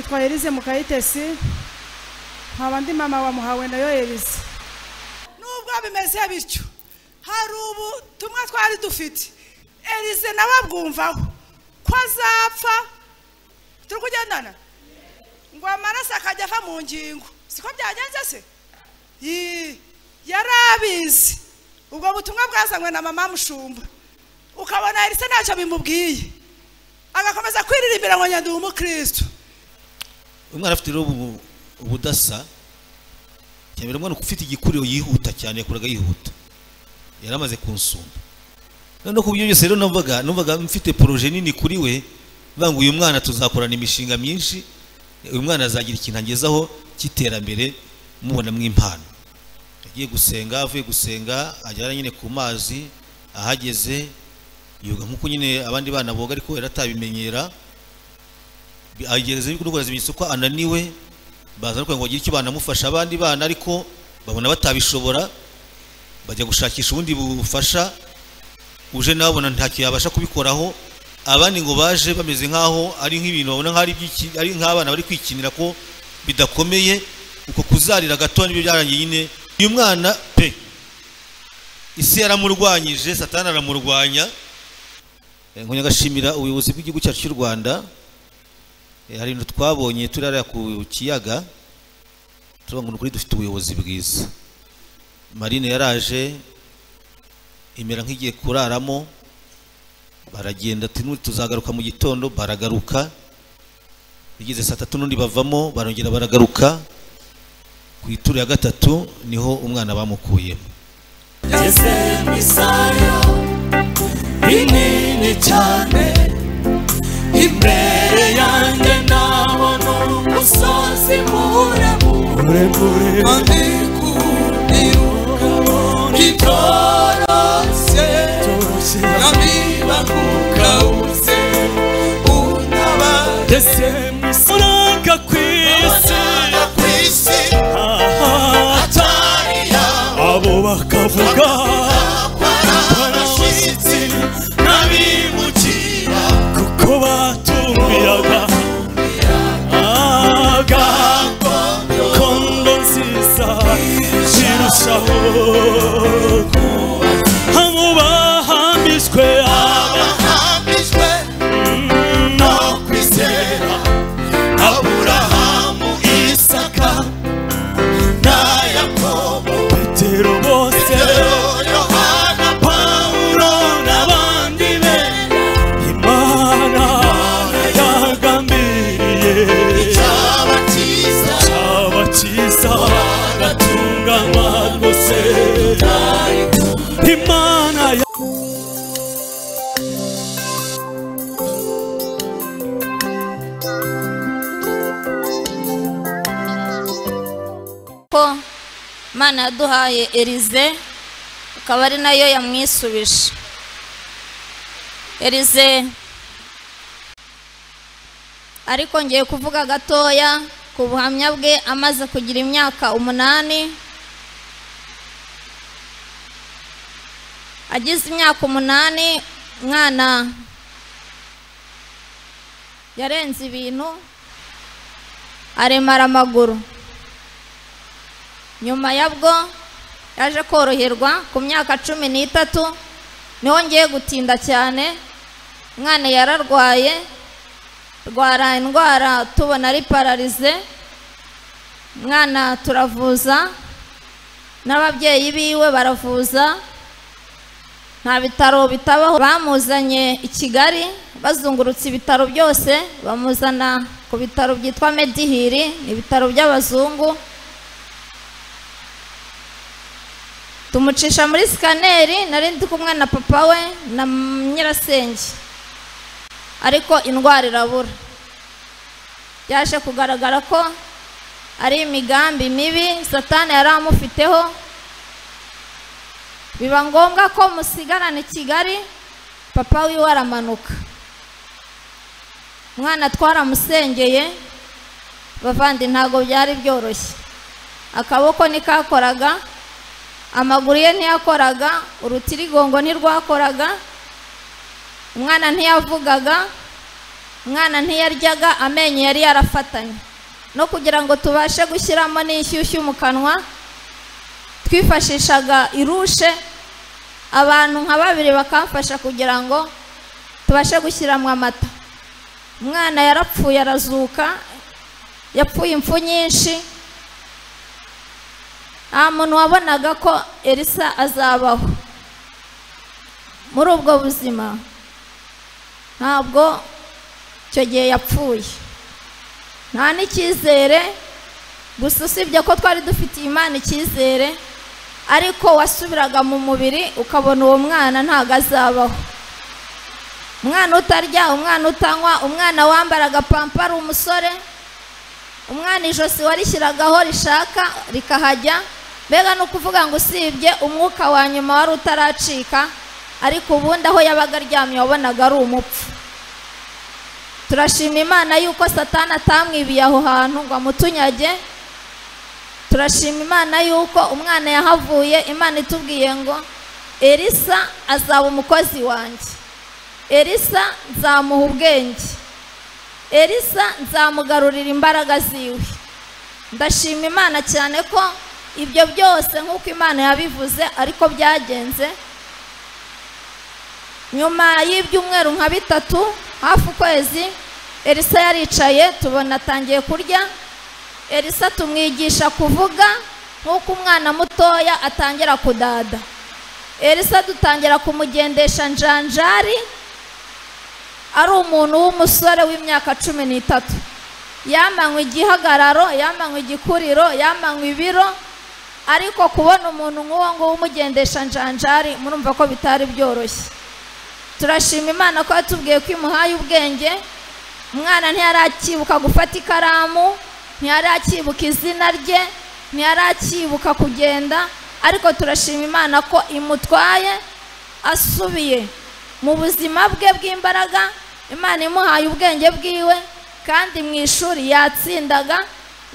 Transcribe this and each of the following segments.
Nitwa Elise Mukayitesi, nkaba ndi mama wa Muhawe nayo Elise. Nubwo bimeze bityo, hari ubutumwa twari dufite, Elise nawe abwumvaho ko azapfa. Turi kugendana ngo amaraso akajya ava mu ngingo, siko byagenze se? Yarabizi. Ubwo butumwa bwazanywe na mama Mushumba, ukabona Elise ntacyo bimubwiye, agakomeza kwiririmbira ngo nyanduye umukristo. Umwana afite rero ubudasa cyane, umwana ufite igikuriro yihuta cyane, yakuraga yihuta, yaramaze kunsumba. None ku buryo byose rero numvaga mfite projet nini kuri we, banga uyu mwana tuzakorana imishinga myinshi, uyu mwana azagira ikintu angezaho cy'iterambere, mubona mwimpano. Agiye gusenga, avuye gusenga ajyana nyine ku mazi, ahageze yoga nkuko nyine abandi bana boga, ariko yaratabimenyera. Ageze bikurukoza ibimenyetso ko ananiwe, baza no ngo agire icyo banamufasha abandi bana, ariko babona batabishobora, bajya gushakisha ubundi bufasha. Uje nabona ntacyo yabasha kubikoraho. Abandi ngo baje bameze nkaho ari nk'ibintu babona nk'ari byiki, ari nk'abana bari kwikinira ko bidakomeye, uko kuzarira gato nibyo byarangiye nyine. Uyu mwana pe isi yaramurwanyije, Satani aramurwanya. Nkonya gashimira ubuyobozi bw'igihugu cyacu cy'u Rwanda. Hari ibintu twabonye turara ku kiyaga, tuvuga ngo kuri dufite ubuyobozi bwiza. Marine yaraje imera nk'igiye kuraramo, baragenda ati tuzagaruka mu gitondo, baragaruka. Bigeze saa tatu n'undi bavamo, barongera baragaruka. Ku ituro ya gatatu niho umwana bamukuyemo. Inini cyane imbere yanjye ndabona umusozi muremure, kandi kuniruka bitoroshye, namibaguka uze untabare. Misonga kwisi abo bakavuga barashitsi n'abimukira, kuko batumiraga agakondo nziza irushaho. Abo bahambijwe no kwizera, Aburahamu, Isaka na Yakobo, Petero bose, Yohana, Pawulo n'abandi be, Imana yagambiriye icyabakiza, cyabakiza bagatunganywa rwose. Imana ko Imana yaduhaye Elise, akaba ari nayo yamwisubije. Elise, ariko ngiye kuvuga gatoya ku buhamya bwe amaze kugira imyaka 8. Agize imyaka 8, mwana yarenze ibintu, aremara amaguru. Nyuma yabwo yaje koroherwa ku myaka 13, niho ngiye gutinda cyane. Umwana yararwaye, rwara indwara tubona ari pararize. Umwana turavuza n'ababyeyi biwe baravuza, nta bitaro bitabaho. Bamuzanye i Kigali, bazungurutse ibitaro byose, bamuzana ku bitaro byitwa Medihiri, ni ibitaro by'abazungu. Tumucisha muri sikaneri, nari ndi kumwe na papa we na nyirasenge, ariko indwara irabura. Byaje kugaragara ko ari imigambi mibi Satani yari amufiteho. Biba ngombwa ko musigarana i Kigali, papa wiwe aramanuka. Umwana twaramusengeye bavandi, ntago byari byoroshye. Akaboko nikakoraga, amaguru ye ntiyakoraga, urutirigongo ntirwakoraga, umwana ntiyavugaga. Umwana ntiyaryaga, amenyo yari yarafatanye. No kugira ngo tubashe gushyiramo n'inshyushyu mu kanwa, twifashishaga irushe, abantu nka babiri bakamfasha kugira ngo tubashe gushyiramo amata. Umwana yarapfuye arazuka, yapfuye impfu nyinshi. Nta muntu wabonaga ko Elisa azabaho muri ubwo buzima. Ntabwo icyo gihe yapfuye, nta n'icyizere. Gusa usibye ko twari dufitiye Imana icyizere, ariko wasubiraga mu mubiri ukabona uwo mwana ntabwo azabaho. Umwana utarya, umwana utanywa, umwana wambaraga pampa ari umusore, umwana ijosi warishyiragaho rishaka rikahajya. Mbega ni ukuvuga ngo usibye umwuka wa nyuma wari utaracika, ariko ubundi aho yabaga aryamye wabonaga ari umupfu. Turashima Imana yuko Satani atamwibiye aho hantu ngo amutunyage. Turashima Imana yuko umwana yahavuye. Imana itubwiye ngo Elisa azaba umukozi wanjye, Elisa nzamuha ubwenge, Elisa nzamugarurira imbaraga ziwe. Ndashima Imana cyane ko ibyo byose nk'uko Imana yabivuze ariko byagenze. Nyuma y'ibyumweru nka bitatu, hafi ukwezi, Elisa yaricaye tubona atangiye kurya. Elisa tumwigisha kuvuga nk'uko umwana mutoya atangira kudada. Elisa dutangira kumugendesha njanjari, ari umuntu w'umusore w'imyaka 13. Yamanywe igihagararo, yamanywe igikuriro, yamanywe ibiro, ariko kubona umuntu nk'uwo nguwo umugendesha njanjari, murumva ko bitari byoroshye. Turashima Imana ko yatubwiye ko imuhaye ubwenge. Umwana ntiyarakibuka gufata ikaramu, ntiyarakibuka izina rye, ntiyarakibuka kugenda, ariko turashima Imana ko imutwaye asubiye mu buzima bwe bw'imbaraga. Imana imuhaye ubwenge bwiwe, kandi mu ishuri yatsindaga.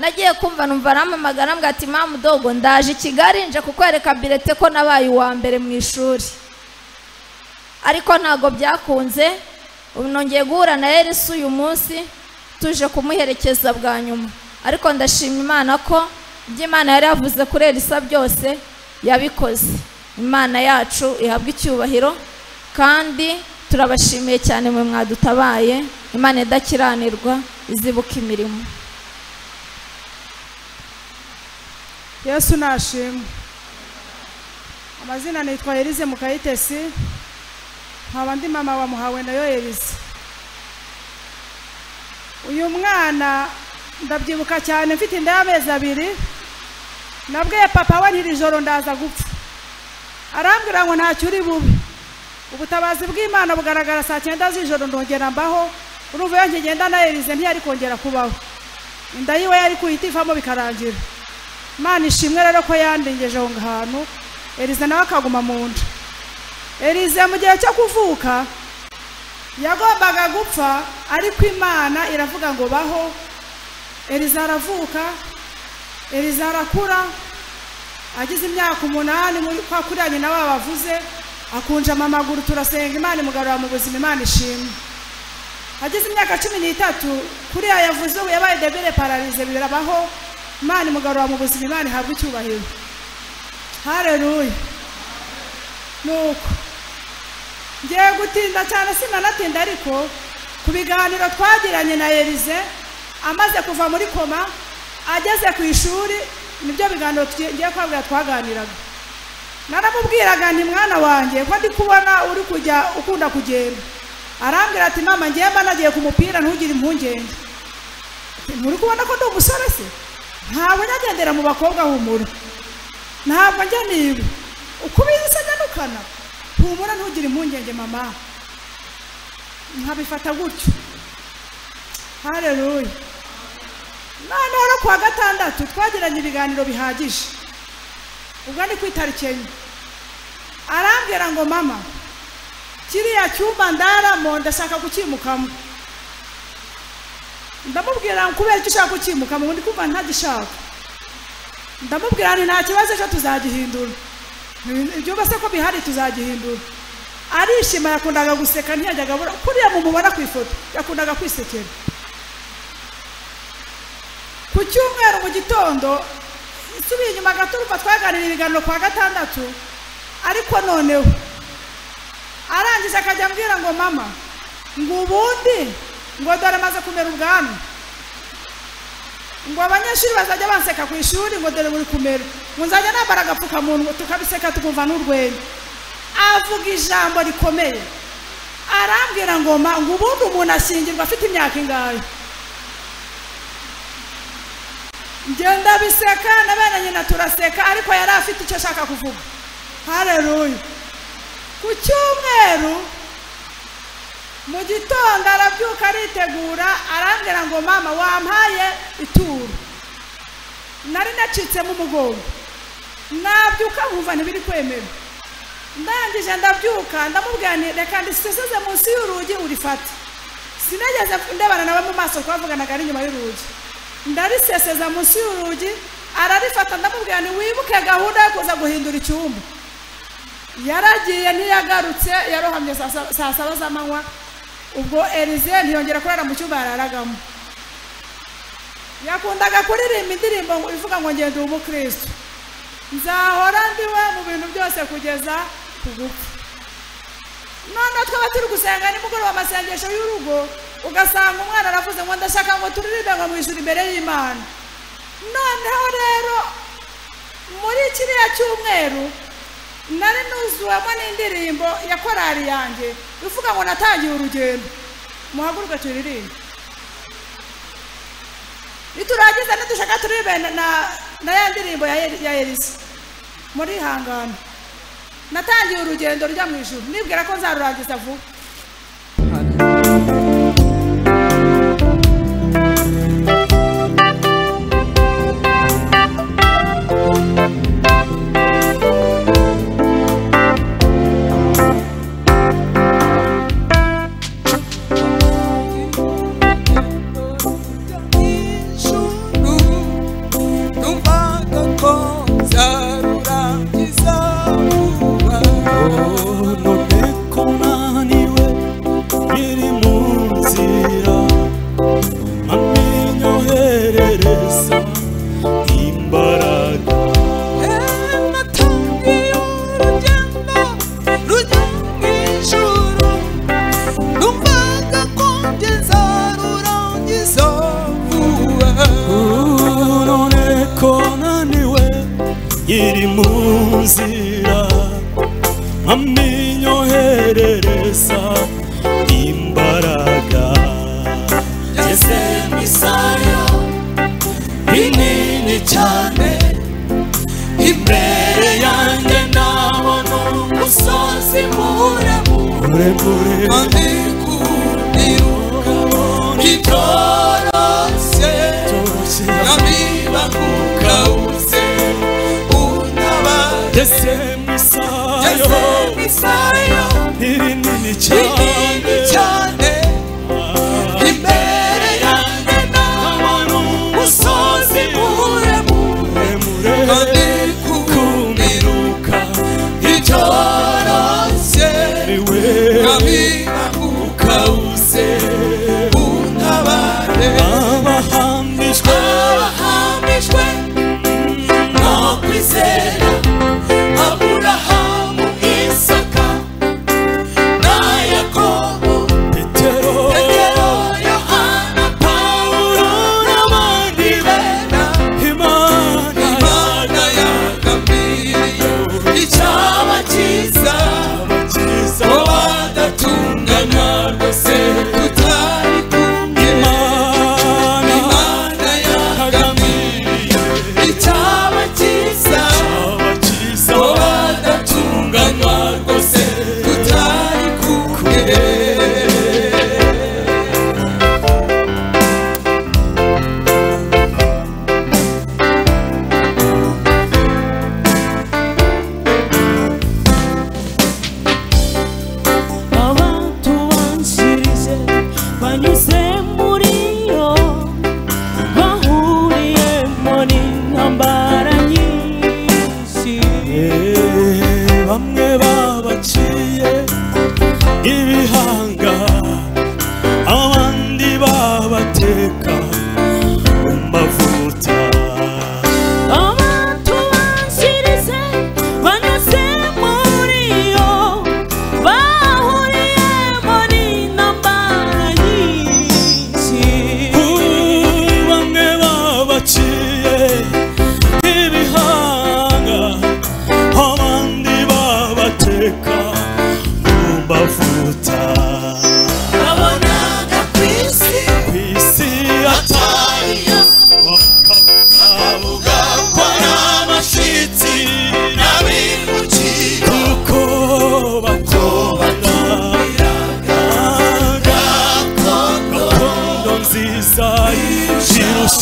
Nagiye kumva numva arampamagara ambwira ati mama dogo, ndaje i Kigali nje kukwereka birete ko nabaye uwa mbere mu ishuri. Ariko ntabwo byakunze. Ubu nongeye guhura na Elisa uyu munsi tuje kumuherekeza bwa nyuma. Ariko ndashima Imana ko ibyo Imana yari yavuze kuri Elisa byose yabikoze. Imana yacu ihabwa icyubahiro, kandi turabashimiye cyane mwe mwadutabaye. Imana idakiranirwa izibuka imirimo. Yesu nashimwe. Amazina nitwa Elise Mukayitesi, nkaba ndi mama wa Muhawe nayo Elise. Uyu mwana ndabyibuka cyane mfite inda y'amezi 2, nabwiye papa we ntiri joro ndaza gupfa. Arambwira ngo ntacyo uri bube. Ubutabazi bw'Imana bugaragara saa 9 z'ijoro, ndongera mbaho. Urumva iyo nkigenda na Elise ntiyari kongera kubaho, inda yiwe yari kuhita ivamo bikarangira. Imana ishimwe rero ko yandingeje aho hantu, Elise nawe akaguma mu nda. Elise mu gihe cyo kuvuka yagombaga gupfa, ariko Imana iravuga ngo baho. Elise aravuka, Elise arakura, agize imyaka 8 muri kwa kuriya nyina wabo avuze, akunjama amaguru, turasenga Imana imugarura mu buzima. Imana ishimwe. Agize imyaka 13 kuriya yavuze ubu yabaye debile paralize birabaho, Imana imugarura mu buzima. Imana ihabwa icyubahiro. Haleluya. Nuko ngiye gutinda cyane sinanatinda, ariko ku biganiro twagiranye na Elise amaze kuva muri koma ageze ku ishuri, nibyo biganiro ngiye kwabwira twaganiraga. Naramubwiraga nti mwana wanjye ko ndi kubona uri kujya ukunda kugenda. Arambwira ati mama ngiye mba nagiye ku mupira ntugire impungenge. Muri kubona ko ndi umusore se? Ntabwo nyagendera mu bakobwa, humura. Ntabwo njya niba uko ubizi nyanukana, humura ntugire impungenge mama. Nkabifata gutyo. Haleluya. None rero kuwa gatandatu twagiranye ibiganiro bihagije. Ubwo ni ku itariki 4. Arambwira ngo mama, kiriya cyumba ndaramo ndashaka kukimukamo. Ndamubwira ngo kubera icyo ushaka kukimukamo, ndi kumva ntagishaka. Ndamubwira nti nta kibazo ejo tuzagihindura. Ibyumba se ko bihari tuzagihindura. Arishima, yakundaga guseka, ntiyajyaga abura kuriya mumubona ku ifoto, yakundaga kwisekera. Ku cyumweru mu gitondo nsubiye inyuma gato, urumva twaganiriye ibiganiro kwa gatandatu, ariko noneho arangije akajya ambwira ngo mama, ngo ubundi ngo dore amaze kumera ubwanwa, ngo abanyeshuri bazajya banseka ku ishuri, ngo dore buri kumera, ngo nzajya nambara agapfukamunwa, tukabiseka tukumva n'urwenya. Avuga ijambo rikomeye, arambwira ngo ma, ngo ubundi umuntu ashyingirwa afite imyaka ingahe? Ngenda biseka na bene nyina turaseka, ariko yari afite icyo ashaka kuvuga. Haleluya. Ku cyumweru mu gitondo arabyuka aritegura, arambwira ngo mama wampaye ituro. Nari nacitsemo umugongo, nabyuka nkumva ntibiri kwemera. Ndangije ndabyuka ndamubwira nti reka ndiseseze munsi y'urugi urifate. Sinageze ndebana nawe mu maso, twavuganaga ari inyuma y'urugi. Ndariseseza munsi y'urugi, ararifata, ndamubwira nti wibuke gahunda yo kuza guhindura icyumba. Yaragiye ntiyagarutse, yarohamye saa saba z'amanywa. Ubwo Elize ntiyongera kurara mu cyumba yararagamo. Yakundaga kuririmba indirimbo ivuga ngo ngende umukristo, nzahora ndiwe mu bintu byose kugeza ku gupfa. None twaba turi gusenga nimugoroba amasengesho y'urugo, ugasanga umwana aravuze ngo ndashaka ngo turirimbe ngo mu ijuru imbere y'Imana. Noneho rero muri kiriya cyumweru nari nuzuwemo n'indirimbo ya korali yanjye ivuga ngo natangiye urugendo, muhaguruke turirimbe. Niturangiza nidushaka turirimbe na ya ndirimbo ya Elisa muri hangana. Natangiye urugendo rujya mu ijuru, nibwira ko nzarurangiza vuba. Iri mu nzira aminyoherereza imbaraga, ngeze mu isayo rinini cyane, imbere yanjye ndabona umusozi muremure, kandi kubiruka ntibyoroshye, namibanguka uze. Ngeze mu isayo rinini cyane, imbere yanjye ndabona umusozi muremure, kandi kubiruka ntibyoroshye, namibanguka uze untabare. Abahamijwe no kwizera, Aburahamu, Isaka na Yakobo.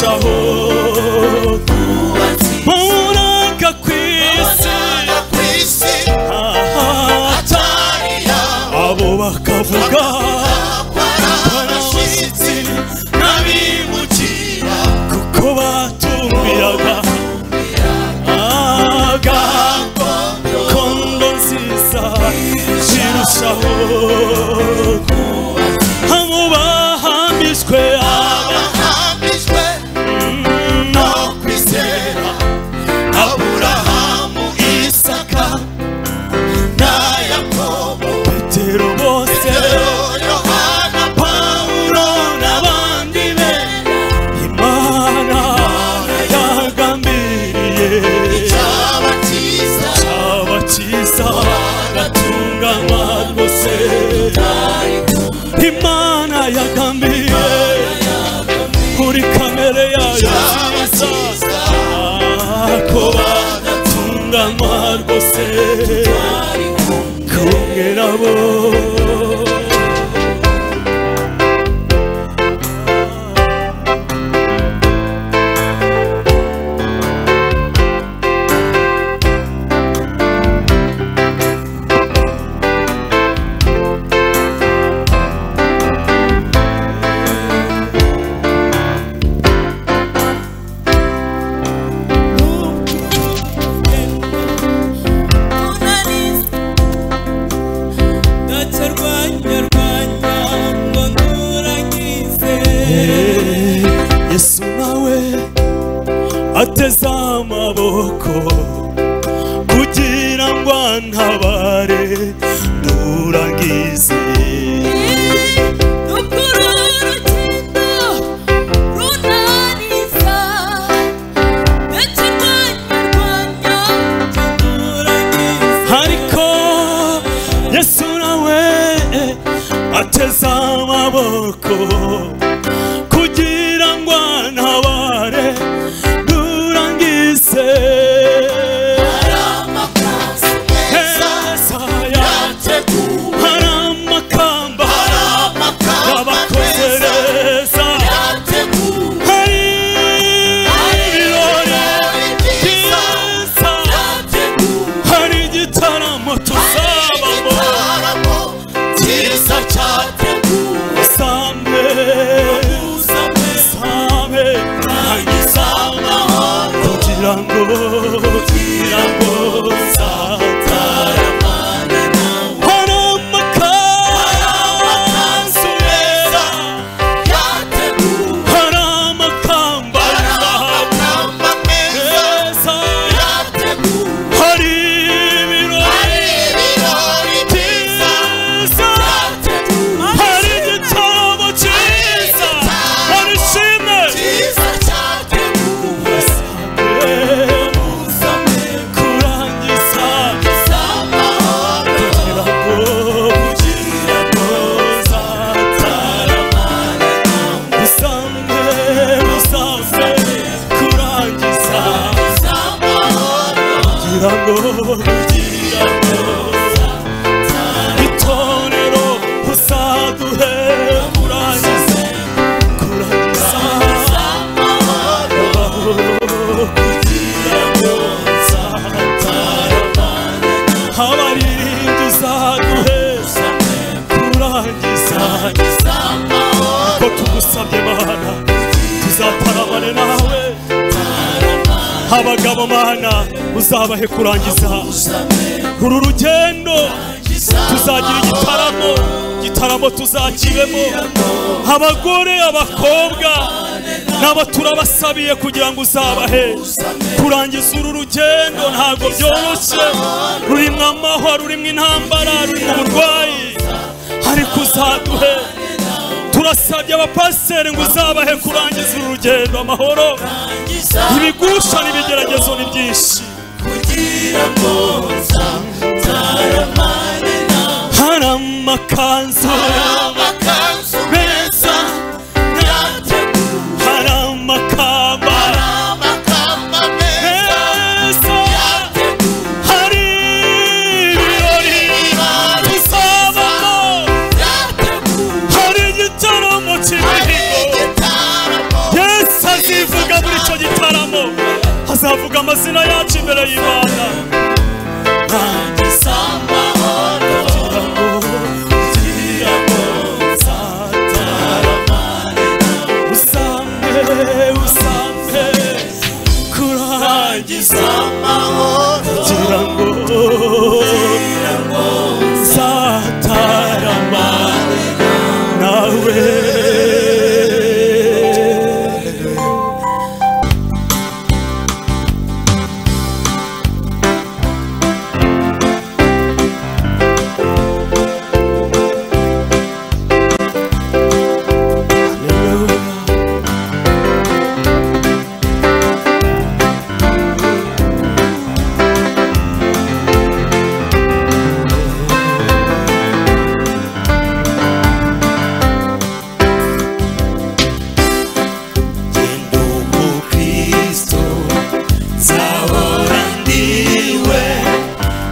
Irushaho Muraga kwisi Abo bakavuga Abashyitsi n'abimukira Kuko batumbiraga Gakondo nziza Irushaho Abo bahambijwe No kwizera Aburahamu, Isaka na Yakobo, Petero bose Yohana, Paulo n'abandi be Imana yagambiriye Cyabakiza Abakiza batunganywa rwose Imana yagambiriye kuri kamere yayo nziza ko batunganywa rwose kumwe nabo Yesu nawe ateze amaboko kugira ngo antabare ndurangize ariko Yesu nawe ateze amaboko kugira ngo antabare ndurangize hari amakamba y'abakoze neza hari ibirori byiza hari igitaramo tuzabamo cyiza cyateguwe Same, same, kugira ngo, kugira ngo nzataramane nawe. Hari amakanzu meza, yateguwe hari amakamba amakamba meza meza, yateguwe hari ibirori ibirori byiza byiza, yateguwe hari igitaramo cyiza, hari ishimwe. cyiza cyateguwe Kurangiza amahoro kugira ngo kugira ngo nzataramane usange usange kurangiza amahoro kugira ngo kugira ngo itorero uzaduhe kurangiza kurangiza kugira ngo nzataramane abaririmbyi uzaduhe kurangiza ko tugusabye Mana tuzataramane nawe abagabo Mana uzabahe kurangiza uru rugendo tuzagira igitaramo igitaramo tuzakibemo abagore abakobwa nabo turabasabiye kugira ngo uzabahe kurangiza uru rugendo ntabwo byoroshye rurimo amahwa rurimo intambara rurimo uburwayi ariko uzaduhe turasabye abapasiteri ngo uzabahe kurangiza uru rugendo amahoro ibigusha n'ibigeragezo ni byinshi kugira ngo nzataramane nawe hari amakanzu amakanzu meza yateguwe hari amakamba amakamba meza meza yateguwe hari ibirori tuzabamo yateguwe hari igitaramo cy'imihigo igitaramo Yesu azivuga Tuzavuga amazina yacu imbere y'Imana. Kurangiza amahoro, kugira ngo nzataramane nawe. Usambe, usambe kurangiza amahoro, kugira ngo nzataramane nawe. Genda umukristo, nzahora ndiwe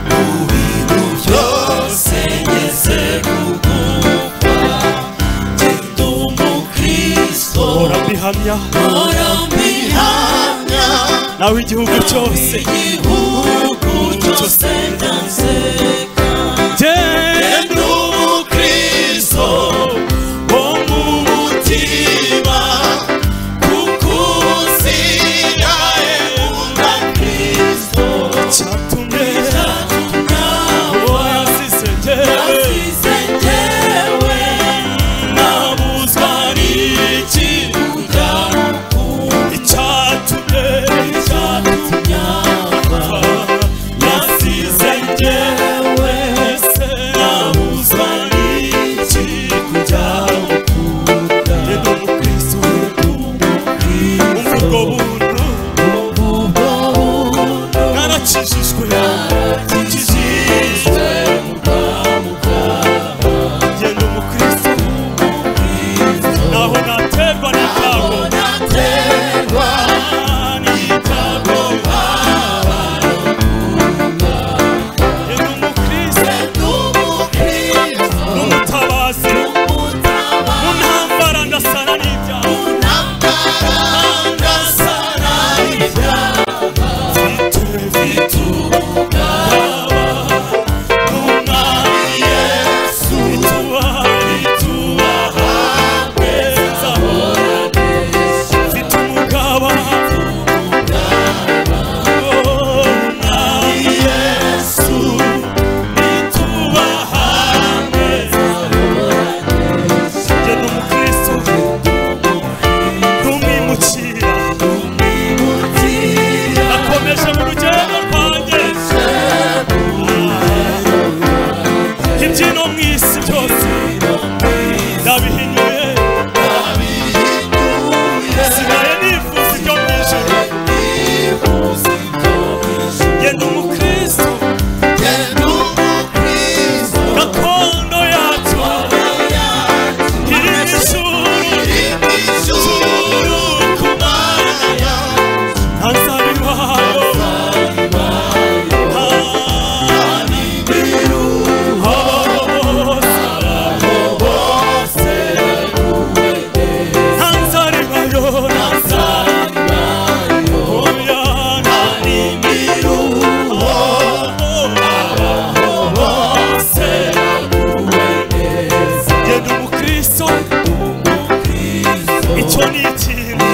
mu bintu byose ngeze kugupfa. Genda umukristo, Hora mbihamya, mpora mbihamya, nawe igihugu cyose igihugu cyose ndanseka. Genda Genda umukristo wo mu mutima, kuko usigaye nkunda Kristo. cyatumye Cyatumye wasize njyewe, yasize njyewe, nabuzwa n'iki kujya mukunda. Icyatumye, Icyatumye apfa, yasize njyewe, se nabuzwa n'iki kujya mukunda. Genda umukristo, umva ubwo buntu, Ubwo buntu narakijijwe, narakijijwe mukamukama. Genda umukristo, naho naterwa n'ibyago, naterwa n'ibyago. Genda umukristo, n'umukristo, n'umutabazi, mu ntambara ndasana n'ibyago. ntambara ndasana ibyaha, Mfite umugaba, n'umwami Yesu itubaha, neza. Mfite umugaba, n'umwami Yesu itubaha, neza. Njye ni umukristo, ntumwimukira, nakomeje mu rugendo rwanjye. Ibyino mu isi byose ndabihinyuye, sigaye nifuza ibyo mu ijuru. Genda umukristo, Genda umukristo, gakondo yacu iri mu ijuru, ijuru ku Mana yacu, ntazabibayo, bose ntazabibayo, oya, imiruho, bose genda umukristo, icyo ni ikintu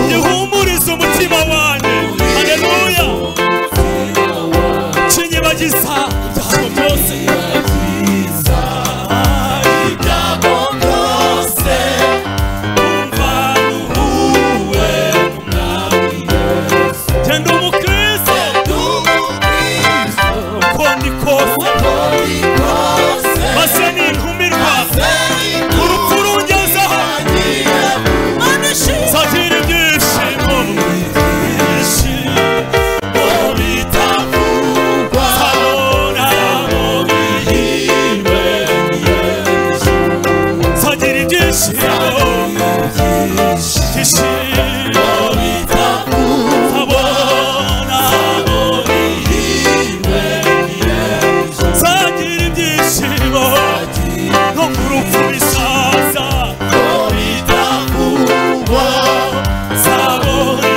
gihumuriza umutima wanjye. Haleluya, kinyibagiza ibyago byose. ibyago byose, Umva nuhuwe genda umukristo, n'umukristo, uko ndi kose, kose, maze nintumirwa urupfu rungezeho, nzagira ibyishimo, ibyishimo bitavugwa, nzabona nzagira ibyishimo, ibyishimo nzabona, nzagira ibyishimo no mu rupfu bisaza, bitavugwa, nzabona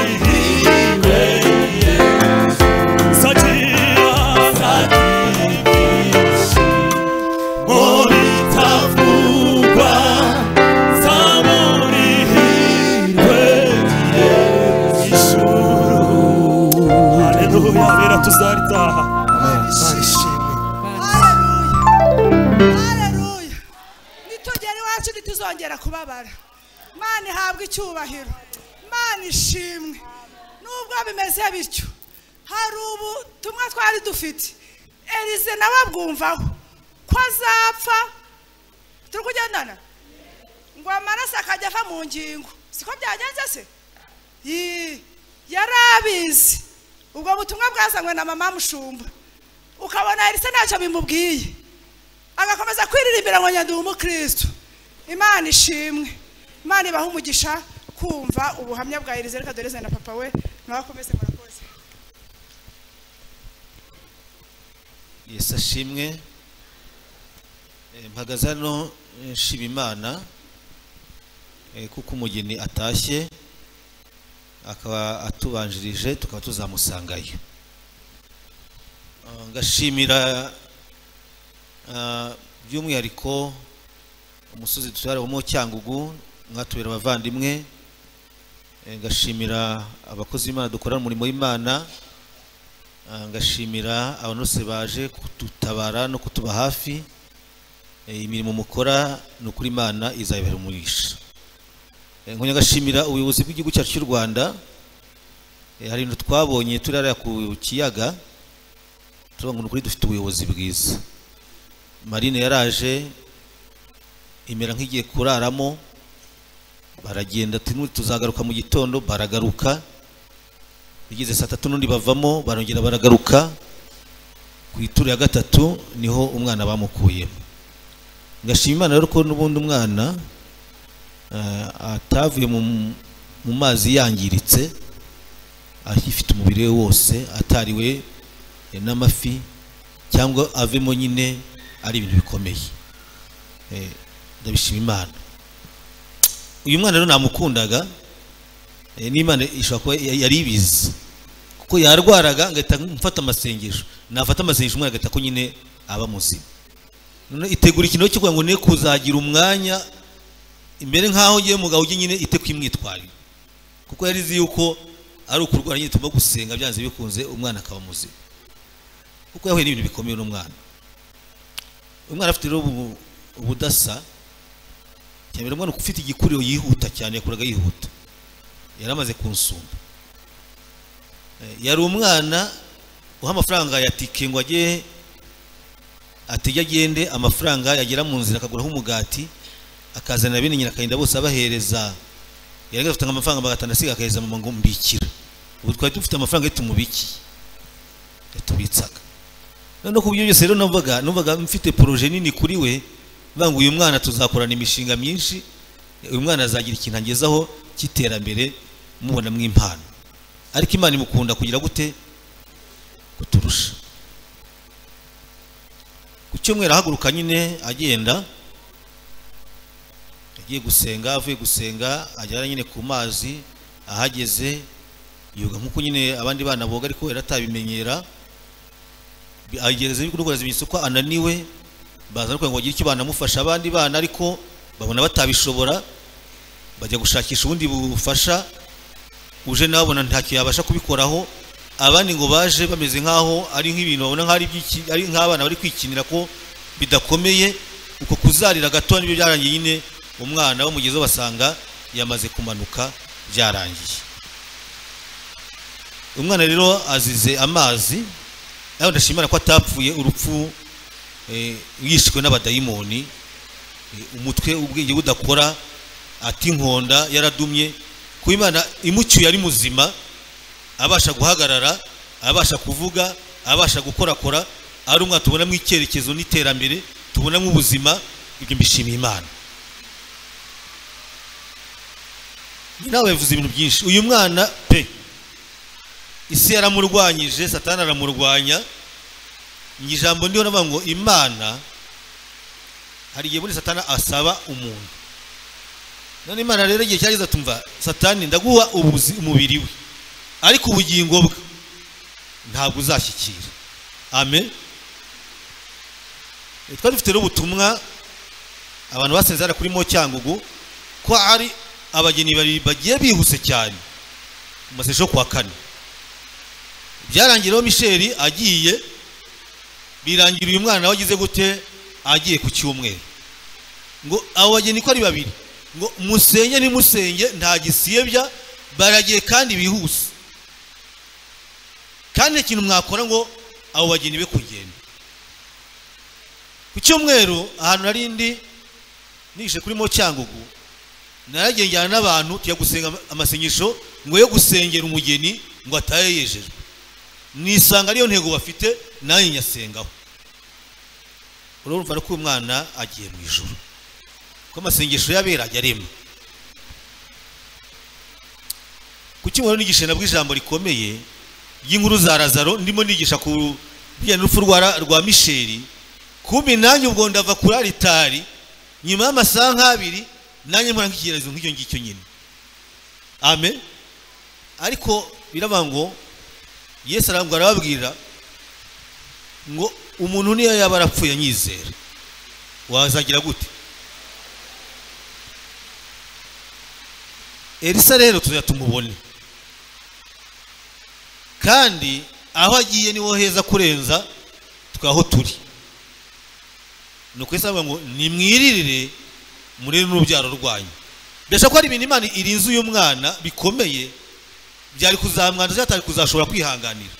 Nitugera tuzaritaha. Imana ishimwe. Haleluya, haleluya. Nitugera iwacu ntituzongera kubabara. Imana ihabwe icyubahiro, Imana ishimwe. Nubwo bimeze bityo, hari ubutumwa twari dufite, Elize nawe abwumvaho ko azapfa. Turi kugendana ngo amaraso akajya ava mu ngingo, siko byagenze se? Yari abizi. Ubwo butumwa bwazanywe na mama Mushumba, ukabona Elise ntacyo bimubwiye, agakomeza kwiririmbira ngo nyanduye umukristo. Imana ishimwe, Imana ibaha umugisha kumva ubuhamya bwa Elise. Reka doreze na papa we nawe akomeze. Murakoze. Yesu ashimwe. Mpagaze hano nshima Imana kuko umugeni atashye akaba atubanjirije, tukaba tuzamusangayo. Ngashimira by'umwihariko umusozi tutwaramo Cyangugu, mwatubera abavandimwe. Ngashimira abakozi b'Imana dukorana umurimo w'Imana. Ngashimira abantu bose baje kudutabara no kutuba hafi. Imirimo mukora ni ukuri Imana izabibera umugisha. Nkongera ngashimira ubuyobozi bw'igihugu cyacu cy'u Rwanda. Hari ibintu twabonye turi hariya ku kiyaga, turavuga ngo ni ukuri dufite ubuyobozi bwiza. Marine yaraje imera nk'igiye kuraramo, baragenda ati tuzagaruka mu gitondo, baragaruka. Bigeze saa tatu n'undi bavamo, barongera baragaruka. Ku ituro ya gatatu niho umwana bamukuyemo. Ngashima Imana rero ko n'ubundi umwana atavuye mu mazi yangiritse, agifite umubiri we wose, atariwe n'amafi cyangwa avemo nyine ari ibintu bikomeye. Ndabishima Imana. Uyu mwana rero namukundaga, n'Imana ishobora kuba yari ibizi, kuko yarwaraga ngahita mfata amasengesho, nafata amasengesho umwana agahita ko nyine aba muzima. None itegura ikintu cyo kugira ngo ne kuzagira umwanya imbere nkaho ngiye mugabo ujye nyine ite kwimwitwarira, kuko yari izi yuko ari ukurwara nyine tugomba gusenga byanze bikunze umwana akaba muzima, kuko yahuye n'ibintu bikomeye n'umwana. Umwana afite rero ubudasa cyane. Umwana ufite igikuriro yihuta cyane, yakuraga yihuta, yari amaze kunsumba. Yari umwana uha amafaranga ya tike ngo ajye atege agende, amafaranga yagera mu nzira akaguraho umugati akazanira bene nyina akagenda bose abahereza. Yari afite amafaranga 500 asiga akahereza mama ngo mbikira. Ubu twari dufite amafaranga tumubikiye, yatubitsaga. None ku buryo byose rero numvaga mfite projet nini kuri we, mvuga uyu mwana tuzakorana imishinga myinshi, uyu mwana azagira ikintu angezaho cy'iterambere, mubona mwimpano. Ariko Imana imukunda kugira gute? Kuturusha. Ku cyumweru ahaguruka nyine agenda agiye gusenga, avuye gusenga agera nyine ku mazi, ahageze yoga nkuko nyine abandi bana boga, ariko yaratabimenyera. Agereza ibikorwa ibimenyetso ko ananiwe, baza no kugira ngo bagire icyo banamufasha abandi bana, ariko babona batabishobora, bajya gushakisha ubundi bufasha. Uje nabona ntacyo yabasha kubikoraho. Abandi ngo baje bameze nkaho ari nk'ibintu babona nk'ari ari nk'abana bari kwikinira ko bidakomeye. Uko kuzarira gato nibyo byarangiye nyine, umwana bamugezeho basanga yamaze kumanuka byarangiye. Umwana rero azize amazi. Nawe ndashimira ko atapfuye urupfu yishwe n'abadayimoni, umutwe ubwenge budakora, ati inkonda yaradumye. Kuba Imana imucyuye ari muzima, abasha guhagarara, abasha kuvuga, abasha gukorakora, ari umwana tubonamo icyerekezo n'iterambere, tubonamo ubuzima. Ibyo mbishimiye Imana. Nawe yavuze ibintu byinshi. Uyu mwana pe isi yaramurwanyije, Satani aramurwanya. Mu ijambo ndiho navuga ngo Imana hari igihe muri Satani asaba umuntu. None Imana rero igihe cyageze atumva Satani ndaguha umubiri we, ariko ubugingo bwe ntabwo uzashyikira. Amen. Twari dufite rero ubutumwa abantu basenze hariya kuri Mo Cyangugu ko ari abageni babiri bagiye bihuse cyane mu masengesho yo kuwa kane. Byarangiraho Michel agiye, birangira uyu mwana nawe agize gute, agiye ku cyumweru. Ngo abo bageni ko ari babiri, ngo musenge ntimusenge nta gisiyebya, baragiye kandi bihuse, kandi ikintu mwakora ngo abo bageni be kugenda. Ku cyumweru ahantu nari ndi nigishe kuri mo Cyangugu, naragiye njyana n'abantu tujya gusenga amasengesho ngo yo gusengera umugeni ngo atahe yejejwe. Nisanga ariyo ntego bafite, nanjye nyasengaho. Urumva ko uyu mwana agiye mu ijuru, ko amasengesho y'abera ajya arema. Ku cyumweru nigishe nabwo ijambo rikomeye ry'inkuru za Lazaro, ndimo nigisha ku bijyanye n'urupfu rwa Michel. Kumbi nanjye ubwo ndava kuri alitari nyuma y'amasaha nk'abiri, nanjye mpora nk'ikigeragezo nk'icyo ngicyo nyine. Amen. Ariko biravuga ngo Yesu arababwira ngo umuntu niyo yaba arapfuye anyizera wazagira gute? Elisa rero tuzajya tumubone, kandi aho agiye niho heza kurenza twaho turi. Nuko Yesu aravuga ngo nimwiririre murere n'urubyaro rwanyu. Mbese ko ari ibintu Imana irinze uyu mwana bikomeye, byari kuzamwanduza atari kuzashobora kwihanganira.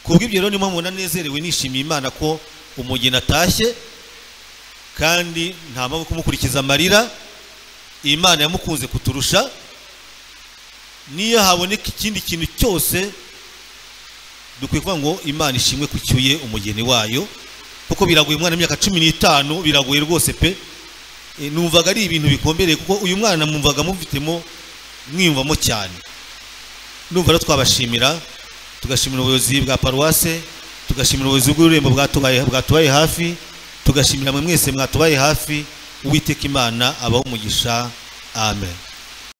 Kubw'ibyo rero niyo mpamvu nanezerewe nishimiye Imana ko umugeni atashye, kandi nta mpamvu kumukurikiza amarira. Imana yamukunze kuturusha. Niyo haboneka ikindi kintu cyose dukwiye kuvuga ngo Imana ishimwe kucyuye umugeni wayo, kuko biragoye umwana w'imyaka 15, biragoye rwose pe. Numvaga ari ibintu bikombereye, kuko uyu mwana mwumvaga mufitemo mwiyumvamo cyane. Numva rero twabashimira, tugashimira ubuyobozi bwa paruwase, tugashimira ubuyobozi bw'ururembo bwatubaye hafi, tugashimira mwe mwese mwatubaye hafi. Uwiteka Imana abahe umugisha. Amen.